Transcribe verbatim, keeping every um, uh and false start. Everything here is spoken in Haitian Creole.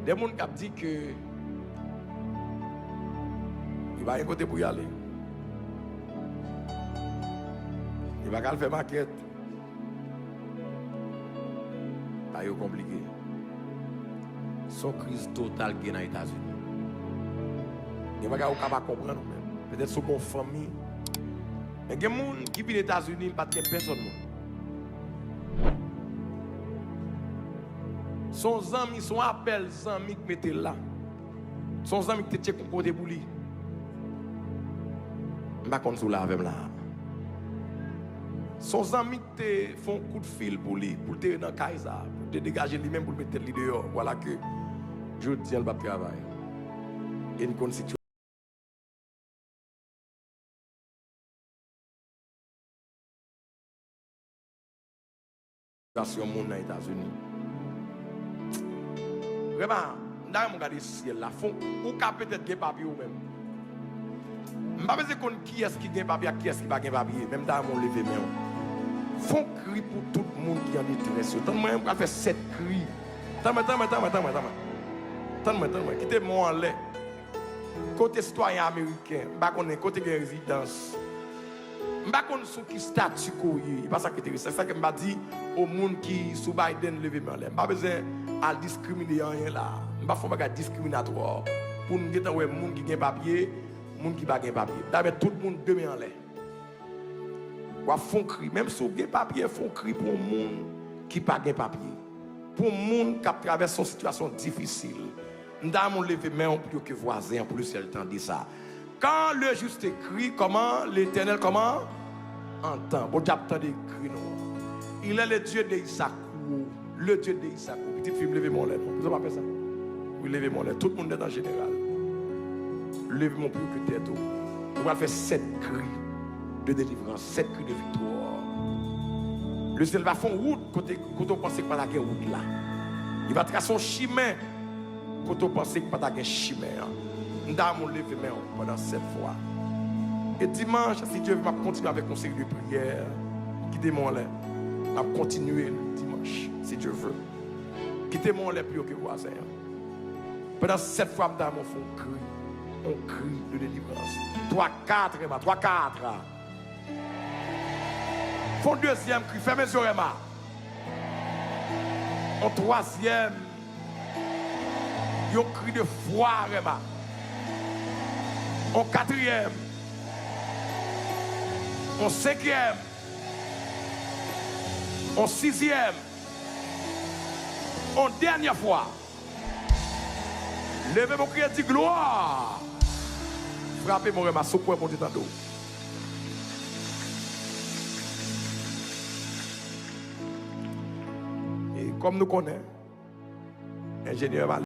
De moun k ap di ke yo pa gen kote pou y ale. Yo pa ka al fè makèt. Bagay yo konplike. Se yon kriz total ki gen nan Etazini. Gen bagay ou ka pa konprann ou menm. Petèt si w gen yon fanmi. Men gen moun ki vin Etazini, li pa t gen pèsonn moun. Se yon zanmi, se yon apèl zanmi k mete l la. Se yon zanmi ki te tcheke yon kote pou li. M pa konn si w la avè m la. Se yon zanmi ki te fè yon kout fil pou li, pou l te nan kay sa, pou l te degaje li menm, pou l met tèt li deyò. Vwala ke jodi a l p ap travay. E n konn sitiyasyon sitiyasyon moun nan Etazini. Rema, m ta renmen w gade syèl la. Fon, ou ka petèt gen papye ou menm. M pa bezwen konn kiyès ki gen papye ak kiyès ki pa gen papye, men m ta renmen w leve men w. Fon kri pou tout moun ki an detrès yo. Tann mwen, m pral fè sèt kri. Tann mwen, tann mwen, tann mwen, tann mwen, tann mwen. Tann mwen, tann mwen. Kite men w anlè. Kote sitwayen ameriken, m pa konnen, kote gen rezidans. M pa konn sou ki stati ke w ye, e pa sa k enteresan. Se sa ke m pa di, o moun ki sou Biden, leve men anlè. M pa bezwen al diskrimine anyen la. M pa fè yon bagay diskriminatwa pou n gentan wè moun ki gen papye, moun ki pa gen papye. Dayè, tout moun de men anlè. W ap fè yon kri. Menm si w gen papye, fè yon kri pou yon moun ki pa gen papye. Pou yon moun k ap travèse yon sitiyasyon difisil. M ta renmen w leve men w pli wo ke vwazen an pou lesyèl tande sa. Quand le juste crie, comment l'Éternel, comment? Entend. Bondye ap tande kri nou an. Il est le Dieu de Isaac. Le Dieu de Isaac. Pitit fi m, leve men w anlè non. Poukisa w pa fè sa? Wi, leve men w anlè. Tout moun nèt an jeneral. Leve men w pli wo ke tèt ou. Nou pral fè sèt kri de delivrans, sèt kri de viktwa. Lesyèl va fè yon wout kote, kote w panse k pa ta gen wout la. Li va trase yon chimen kote w panse k pa ta gen chimen an. M ta renmen w leve men w pandan sèt fwa. E dimanch, si Dye vle, m ap kontinye avèk yon seri de priyè. Kite men w anlè. M ap kontinye dimanch, si Dye vle. Kite men w anlè pli wo ke vwazen an. Pandan sèt fwa, m ta renmen w fè yon kri. Yon kri de delivrans. Twa, kat, Rema. Twa, kat. Fè yon dezyèm kri. Fèmen zye w, Rema. Yon twazyèm. Yon kri de fwa, Rema. Yon katriyèm. Yon senkyèm. Yon sizyèm. Yon dènyè fwa. Leve men w, kriye, di glwa. Frape men w, Rema, si w kwè Bondye tande w. E kòm nou konnen, enjenyè va